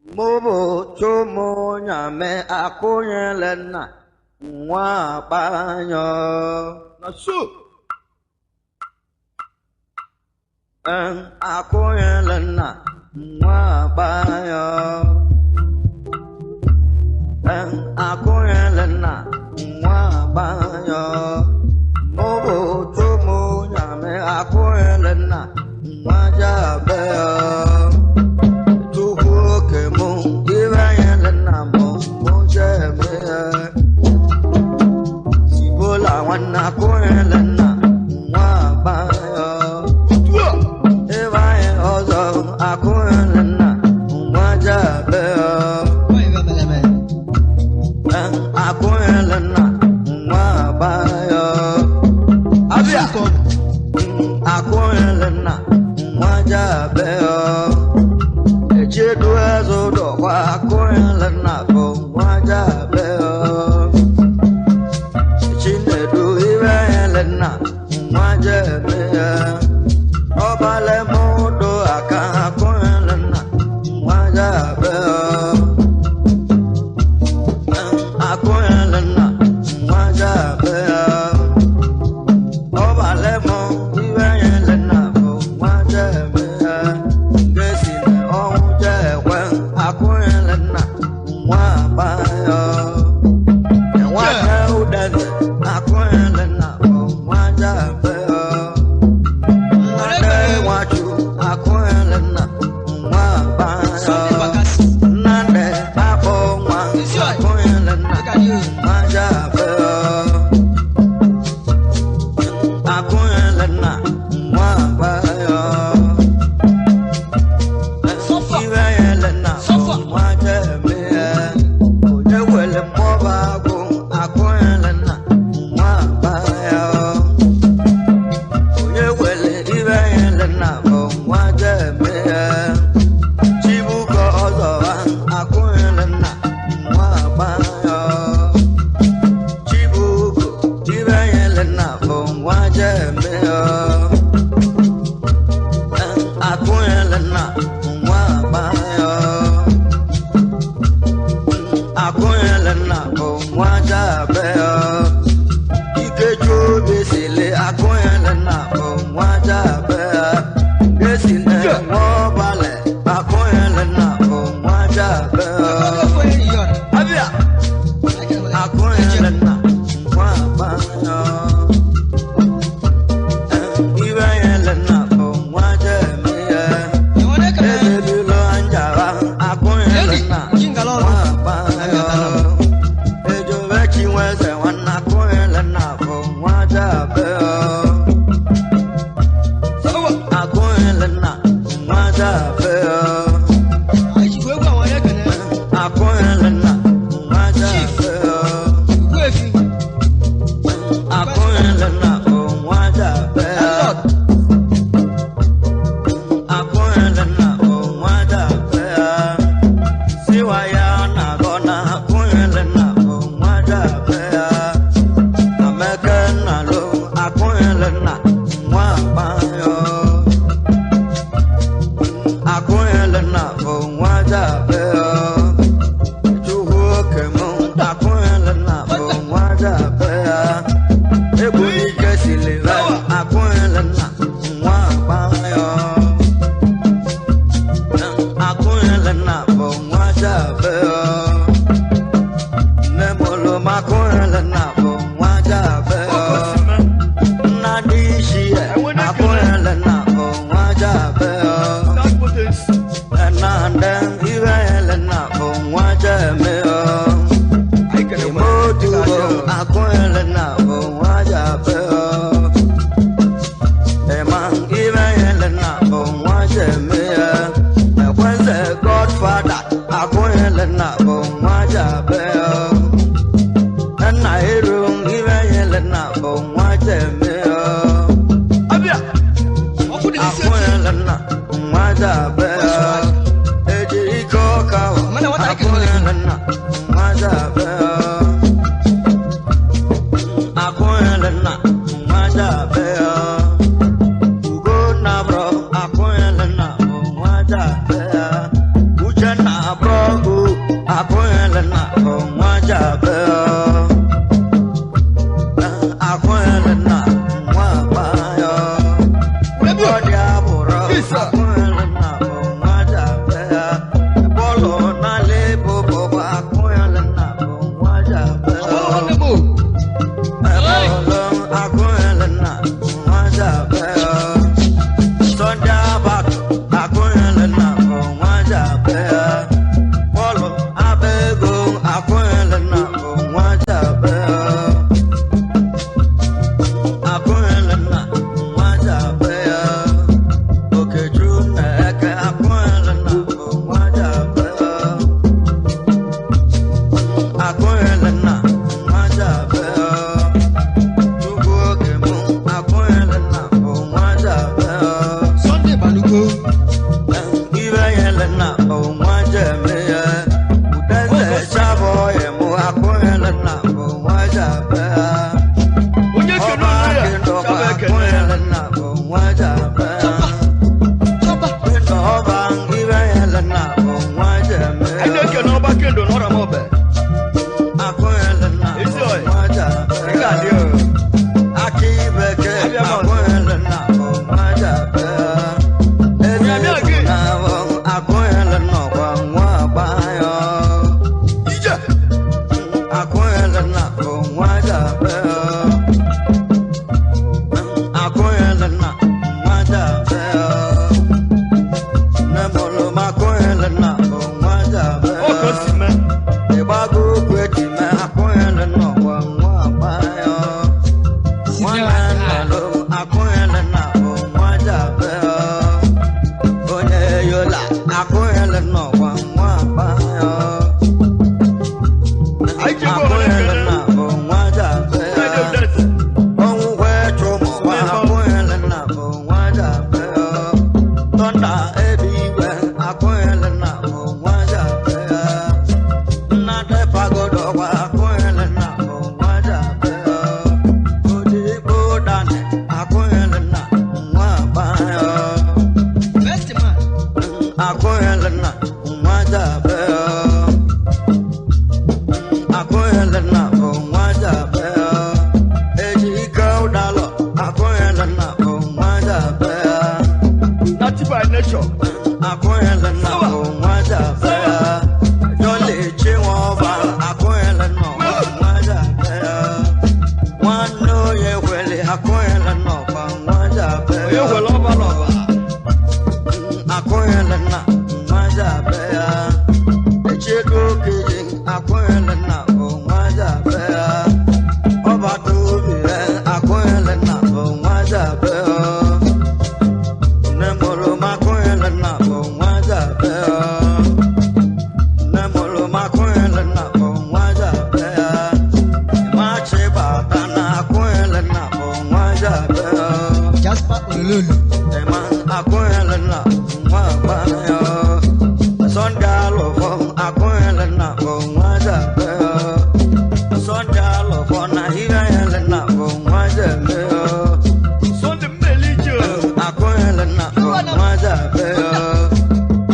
Mobo chomo nyame akonyele nna nwa akpanyo. Na so. Akonyele nna nwa akpanyo. Akonyele nna nwa akpanyo. Mobo chomo nyame akonyele nna nwa jabe. Abrogu akụnyere na nwa jabe akụnyere na nwa agbanyọ ọdị abụrụ akụnyere na nwa jabe bọọlụ n'ala ebo bụ akụnyere na nwa jabe bọọlụ akụnyere na nwa jabe Sunday abatụ akụnyere na nwa jabe bọọlụ abego akụnyere na nwa jabe akụnyere na nwa jabe Okechukwu na-eke akụnyere na nwa jabe akụnyere na nwa jabe Chukwu oge mụ akụnyere na nwa jabe Sunday Balugo. Ibe yele na nwa jeme ya udeze chabọ emu akụnyere na nwa jabe Onye kene ọba onwe ya, kindọba chaba ekene ya. akụnyere na nwa jabe Chaba. ọba ibe yele na nwa jeme Anyị na-ekene ọba kendo n'ọra m ọbẹ. akụnyere na Ezi oyi. nwa jabe Ị ga-adị o. Aki bekee Abịa m ọzọ. akụnyere na nwa jabe eze Abịa gị. na akụnyere n'ọkwa nwa agbanyọ Ije. akụnyere na nwa jabe akụnyere na nwa jabe nne mụrụ m akụnyere na nwa jabe Ọ ka o si mee. ịgbago okwu eji mee akụnyere n'ọkwa nwa agbanyọ nwanne nnọrọ akụnyere na nwa jabe onye yola akụnyere n'ọkwa nwa agbanyọ Anyị ji ego ole akụnyere ekele. na nwa jabe Ndị udeze. ọnwụ wee chụmụkwa akụnyere na nwa jabe tọnda ebe igwe akụnyere na nwa jabe nnade pagodọkwa akụnyere na nwa jabe odigbo dani akụnyere na nwa agbanyọ Best man. akụnyere na nwa jabe akụnyere na nwa jabe eji ike ụdalọ akụnyere na nwa jabe Native by nature. akụnyere na nwa jabe jọli chinwọba akụnyere na nwa jabe nwanne onye kwere akụnyere na nwa jabe Onye kwere ọba n'ọba. akụnyere na nwa jabe ya echedo okenye akụnyere na nwa jabe ya ọbata obi ya akụnyere na nwa jabe ya nne mụrụ m akụnyere na nwa jabe ya nne mụrụ m akụnyere na nwa jabe ya machi bata na akụnyere na nwa jabe ya Jasper Olololu. Tema akụnyere na nwa agbanyọ Sunday alụfọ akụnyere na nwa jabe Sunday alụfọ na ibenyere na nwa jebe Sunday mmeli ije. akụnyere na nwa jabe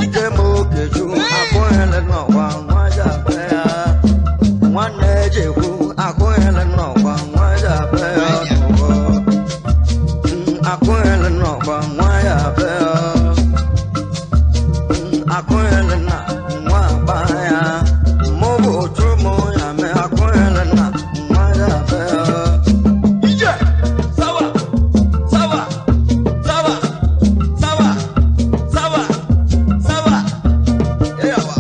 ije m okechu akụnyere n'ọkwa nwa jabe nwanne ejekwu akụnyere n'ọkwa nwa jabe akụnyere n'ọkwa nwa ya be akụnyere na nwa agba ya mụ bụ otu mụ ya mee akụnyere na nwa ya be Ije. Sawa. Sawa. Sawa. Sawa. Sawa. Sawa. Eyawa.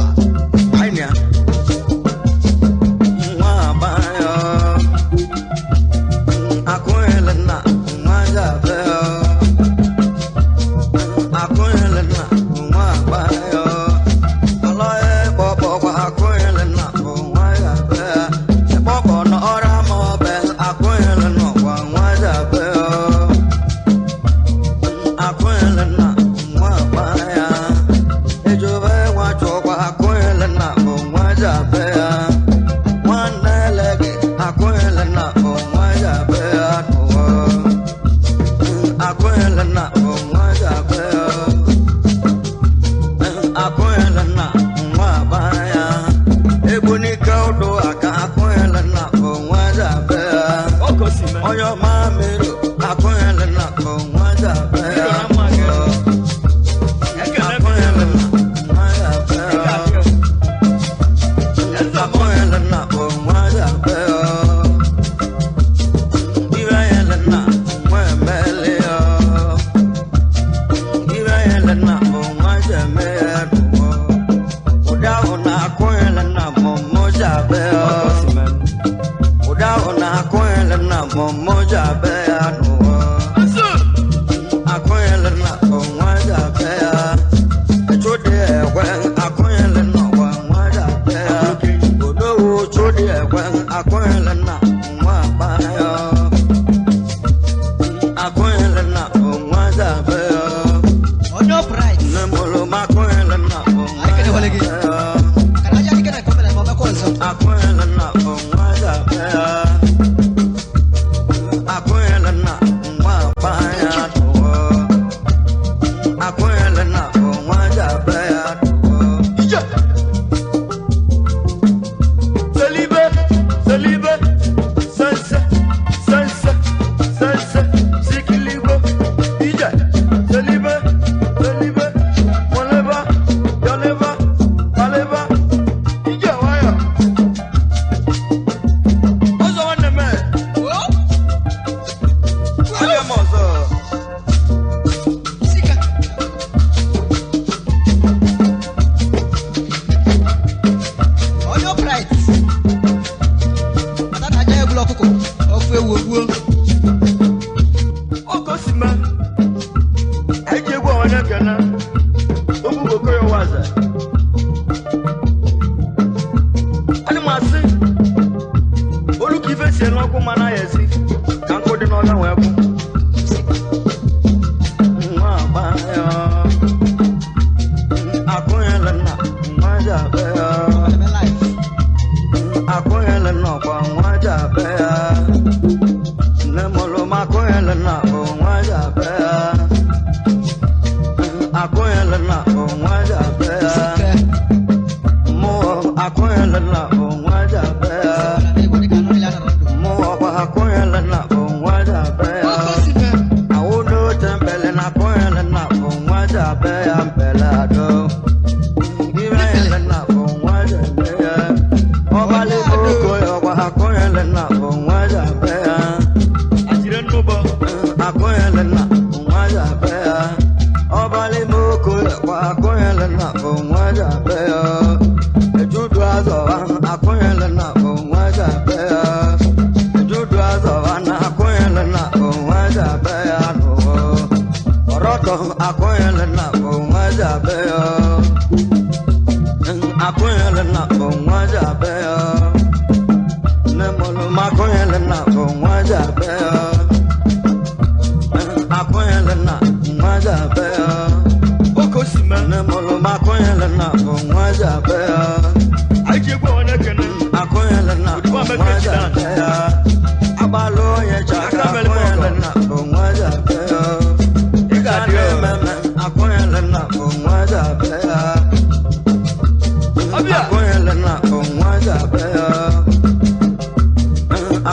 bịa. Anyị ji egwu onye kene. Akụnyela na Odibo bụ Amaka nwa Chidan. bịa. Agbalụ onye chaka Aka mere m akụnyela ọgọ. na bụ nwa bịa. Ị ga-adị o. Ememe akụnyela na bụ nwa bịa. Ọbịa. Akụnyela na bụ nwa bịa.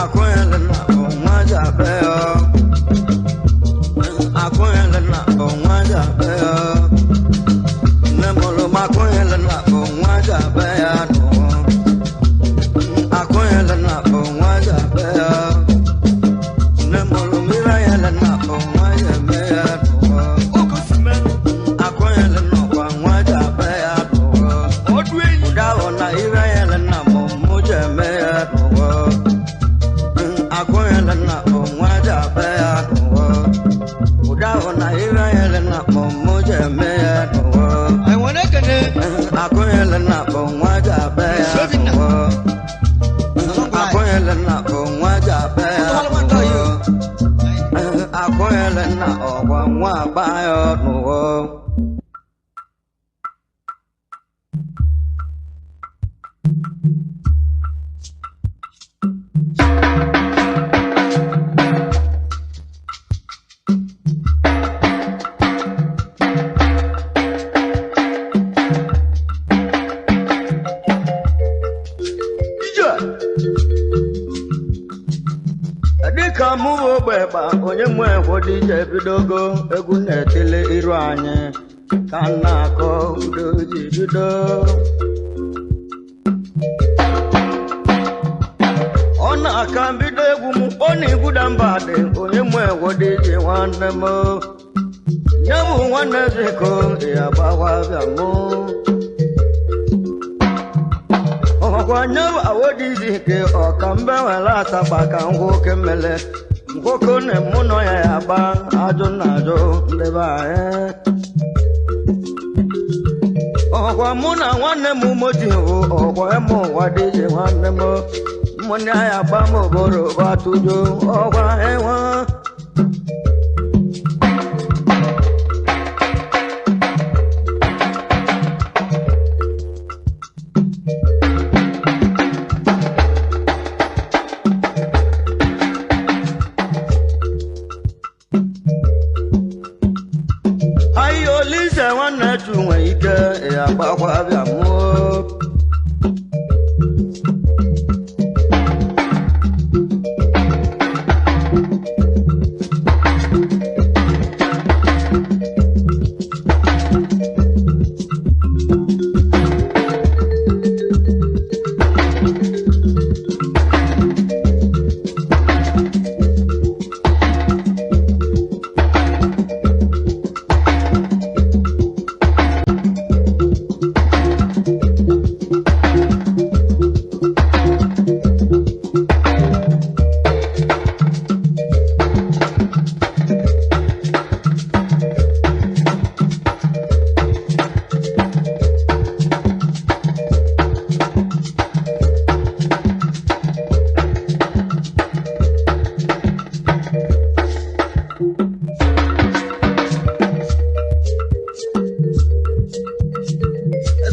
Akụnyela na bụ nwa bịa. Akụnyela na bụ nwa bịa. Nne mụrụ m akụnyela na bụ nwa bịa n'ụwa. Akụnyela na bụ nwa bịa. Nne mụrụ m ịranyela na bụ nwa bịa n'ụwa. Oge si mee. Akụnyela n'ọkwa nwa bịa n'ụwa. Ọdụ enyi. Ụdahụ na ịranyela na mụ mụ ji eme ya n'ụwa. Akụnyela na bụ nwa bịa n'ụwa. Ụdahụ na ịranyela na mụ mụ ji eme ya n'ụwa. Anyị nwere ekene. Akụnyela na bụ nwa bịa n'ụwa. Akụnyela na bụ nwa bịa n'ụwa. Akụnyela na ọgwa nwa agba ya n'ụwa. Ije. Dịka mụ bụ ogbekpa onye mụ ekwo dị ije bidogo egwu na-etili iru anyị ka m na-akọ udo ji bido. Ọ na-aka mbido egwu m ọ na-egwuda mba dị onye mụ ekwo dị ije nwanne m. Nye bụ nwanne ziko ya gbakwa bịa mụ. Ọkwa nye bụ awodizi ke ọka mbe nwere asagba ka nwoke mele nwoke na mụ nọ ya ya gba ajụ na ajụ ndị be anyị. Ọkwa mụ na nwanne m moti bụ ọkwa ịmụ ụwa dị iche nwanne m mụ na ya gba m oboro batụjo ọkwa enwe. Ayi Olise nwanne chu nwe ike ya gbakwa bịa mụọ.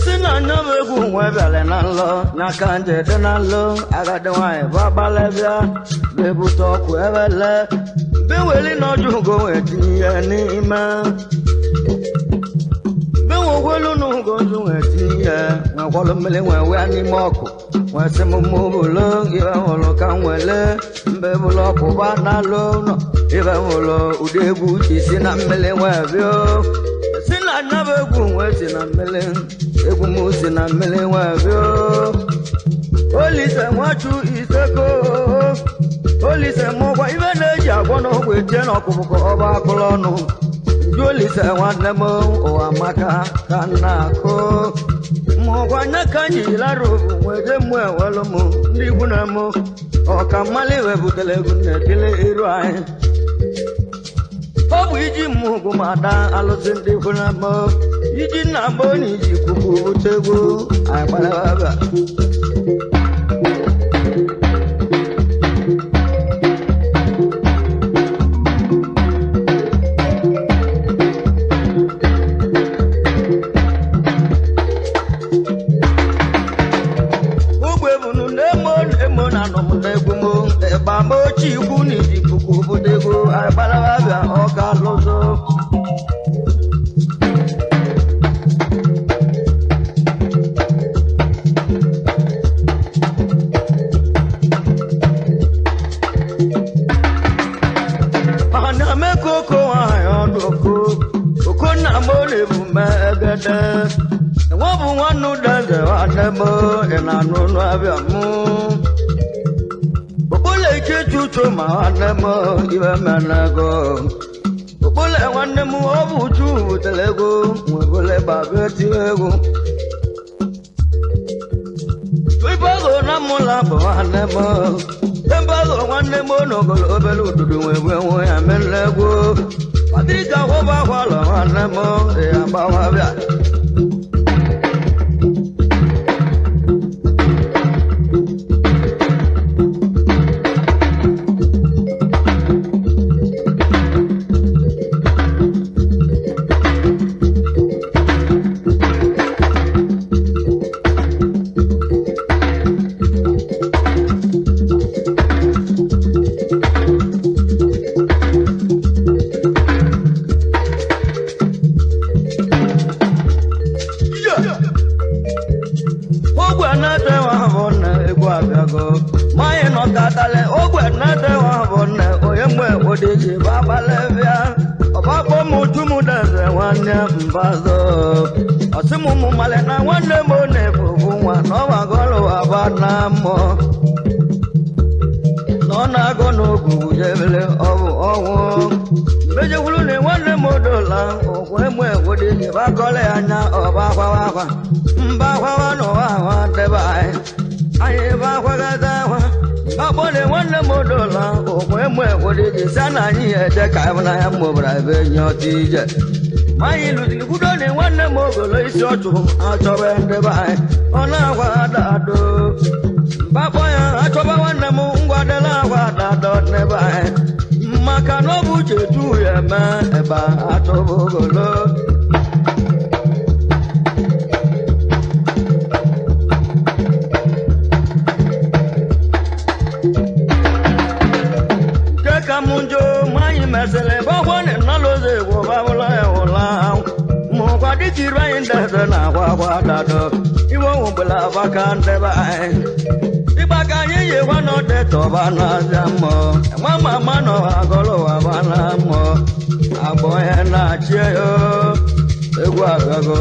Si na anya m egwu nwe bịara na nlọ n'aka nje dị na nlọ agadi nwaanyị bụ agbalị bịa bebute ọkụ ebele beweli na ọjụ ugo wee tinye ya n'ime benwekwelu na ugo nzu wee tinye ya nwekwalụ mmiri wee wee n'ime ọkụ wee sị m mụ bụlo ibe hụrụ ka m wele mbe bụlụ ọkụ ba n'alụ ụlọ ibe hụrụ ụdị egwu ji si na mmiri wee bịa si na nyaba egwu wee si na mmiri egwu m si na mmiri wee bịa. Olise nwachu iseko Olise mụkwa ibe na-eji agwọ n'ọgwụ etie n'ọkụkụ ọba akụlụ ọnụ nju Olise nwanne m ụwa maka ka m na-akụ mụkwa nye ka anyị lara obu wee mụ ewelu m ndị ikwu na mụ ọka mmalị wee butere egwu na-etili iru anyị. Ọ bụ iji mmụgụ ma ada alụsị ndị ikwu na mụ iji nna m onye iji kwukwu bute egwu anyị gbara ebe a. na-anọ m n'egwu m ịgba m ochie ikwu na ikuku obodo ego agbalababịa ọka lụzọ. Ana m ekoko nwanyị ọdụ oko oko nna m na-ebu m egede nwa bụ nwanne udeze nwanne m ị na-anụ ọnụ abịa mụ okpole ike chuchu ma nwanne m ibe menego okpole nwanne m ọ bụ uchu butere ego nwebole gbaba etiwe ego ibago na mụla bụ nwanne m embago nwanne m n'ogolo obere ududu nwegwe nwe ya mere egwu Patrika wọba kwalọ nwanne m ya gbawa bịa. Ogwe na-ete nwa bụ nne egwu abịago manyị nọkatale ogwe na-ete nwa bụ nne onye mgbe odiji babalị bịa ọbakpọ m chumudeze nwanne mbazọ ọsị m ụmụ mmalị na nwanne m na-efufu nwa na ọgbagọlụ aba na mmụọ na ọ na-agụ n'ogwugwu jebele ọ bụ ọnwụ mmejekwuru na nwanne m odola ụkwụ emu egwodiji bakọlị anya ọba akwawa akwa mba akwawa n'ụwa ahụ debe anyị anyị ebe akwagada akwa akpọ na nwanne m odola ụkwụ emu egwodiji sa na anyị eje ka ịhụnanya m mụbara ebe nye ọtụ ije ma anyị lụziri kwudo na nwanne m ogolo isi ọchụ achọba ndebe anyị ọ na-akwa adado mbakpọ ya achọba nwanne m ngwadela akwa adado n'ebe anyị maka na ọ bụ uche tu ya eme ebe achọba ogolo. Nke ka m njọ ma anyị mesịrị gbakwa na nnalụzọ egwu babụla ya ụla mụkwa dịtiri anyị ndeze na akwa akwa dado iwe onwugbela abaka ndebe anyị ịgba ka anyị yi gwa na ọdetọba n'azịa mmụọ nwa mama nọ agọlụ aba na mmụọ agbọ ya na-achị ya egwu agago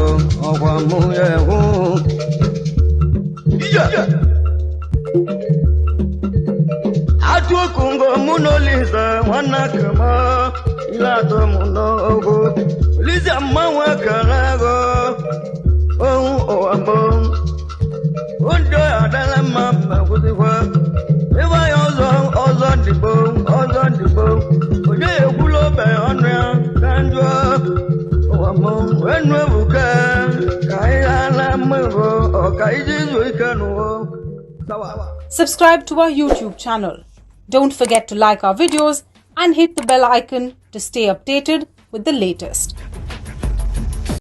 ọkwa mụ ya ehu ije. Atụ okungo mụ na Olise nwanne kema ile atụ mụ n'ogo Olise mmanwụ ekele ego ohu ụwa mbụ ndị adala mma ma kwụsịkwa ịgba ya ọzọ ọzọ ndịgbo ọzọ ndịgbo onye ekwula obe ọnụ ya ka njụọ ụwa mbụ enu ebuka ka anyị ghala mmebo ọka iji izu ike n'ụwa. Subscribe to our YouTube channel. Don't forget to like our videos and hit the bell icon to stay updated with the latest.